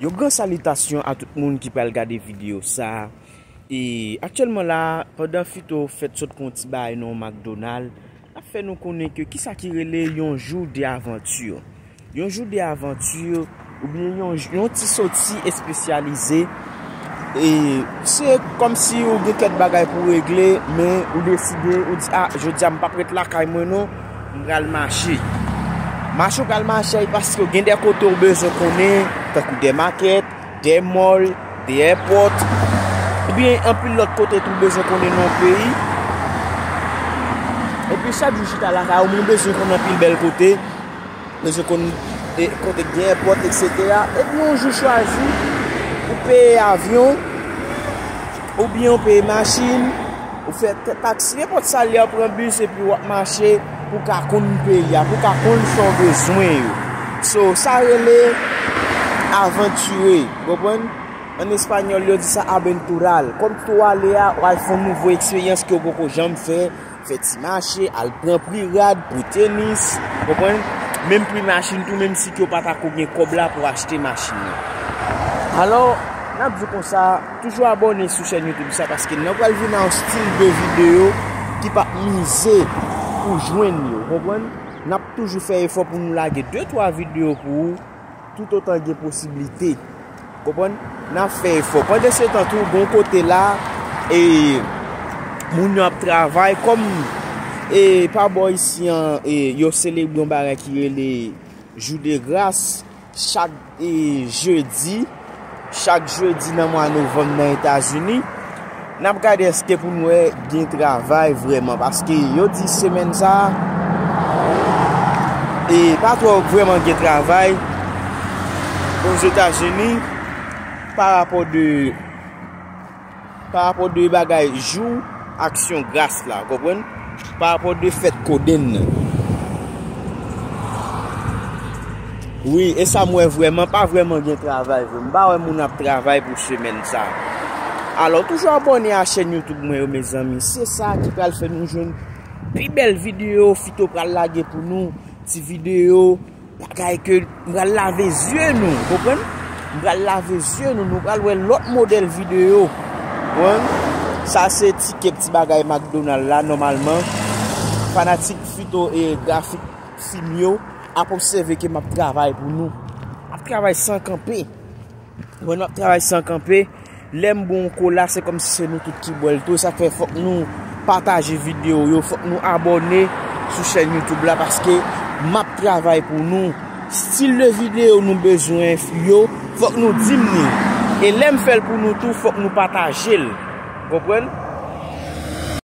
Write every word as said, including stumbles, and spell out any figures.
Yon gran salitasyon a tout moun ki pral gade videyo sa a. E aktyèlman la, pandan Fito fèt sot pran yon ti bagay nan yon McDonald, n ap fè nou konnen ke kisa ki rele yon jou de avanti. Yon jou de avanti, oubyen yon, yon ti soti espesyalize. E se kòmsi ou gen kèk bagay pou w regle, men ou deside, ou di, "A, jodi a m p ap ret lakay mwen non, m pral mache." Mache ou pral mache a, e paske gen de kote ou bezwen konnen, tankou de makèt, de mall, de èpòt, oubyen anpil lòt kote tou ou bezwen konnen nan yon peyi. Epi chak jou chita lakay ou, men ou bezwen konn anpil bèl kote, bezwen konn, e, kote k gen èpòt, etsetera. Epi yon jou chwazi, ou peye avyon, oubyen ou peye machin, ou fè t-, taksi, nenpòt sa l ye, ou pran bis epi w ap mache pou w ka konn peyi a, pou w ka konn sa w bezwen yo. So, sa rele avantire, w konprann? An espanyòl, yo di sa aventural. Kòm tou ale a, w al fè yon nouvo eksperyans ke w poko janm fè, fè ti mache, al pran pri rad, pri tenis, w konprann? Menm pri machin tou, menm si ke w pa ta ko gen kòb la pou w achte machin nan. Alò, n ap di w konsa, toujou abòne sou chèn YouTube sa, paske nan pral vin a yon stil de videyo ki p ap mize pou jwenn yo, w konprann? N ap toujou fè efò pou nou lage de twa videyo pou ou, toutotan gen posiblite. Konprann? N ap fè efò. Pandansetan tou, gon kote la, e, moun yo ap travay. Kòm, e, pa bò isi an, e, yo selebre yon bagay ki rele Jou de Gras chak, e, jedi, chak jedi nan mwa novanm nan Etazini. N ap gade èske pou n wè gen travay vrèman, paske yo di semèn sa a, e pa twò vrèman gen travay Ozetazini pa rapò de, pa rapò de bagay jou aksyon gras la, w konprann? Pa rapò de fèt kodenn nan. Wi, e sa m wè vrèman, pa vrèman gen travay vre. M pa wè moun ap travay pou semèn sa. Alò, toujou abòne a chèn YouTube mwen yo, mezanmi. Se sa ki pral fè nou jwenn pi bèl videyo Fito pral lage pou nou. Ti videyo, bagay ke m pral lave zye nou, konprann? M pral lave zye nou, nou pral wè lòt modèl videyo. Konprann? Sa se ti kèk ti bagay McDonald la, nòmalman. Fanatik Fito e grafik fim yo ap obsève ke m ap travay pou nou. M ap travay san kanpe. Mwen, n ap travay san kanpe. Lè m bwè yon kola, se kòmsi se nou tout ki bwè l tou. Sa k fè fòk nou pataje videyo yo, fòk nou abòne sou chèn YouTube la, paske m ap travay pou nou. Stil de videyo nou bezwen yo, fòk nou di m li. E lè m fè l pou nou tou, fòk nou pataje l. Konprann?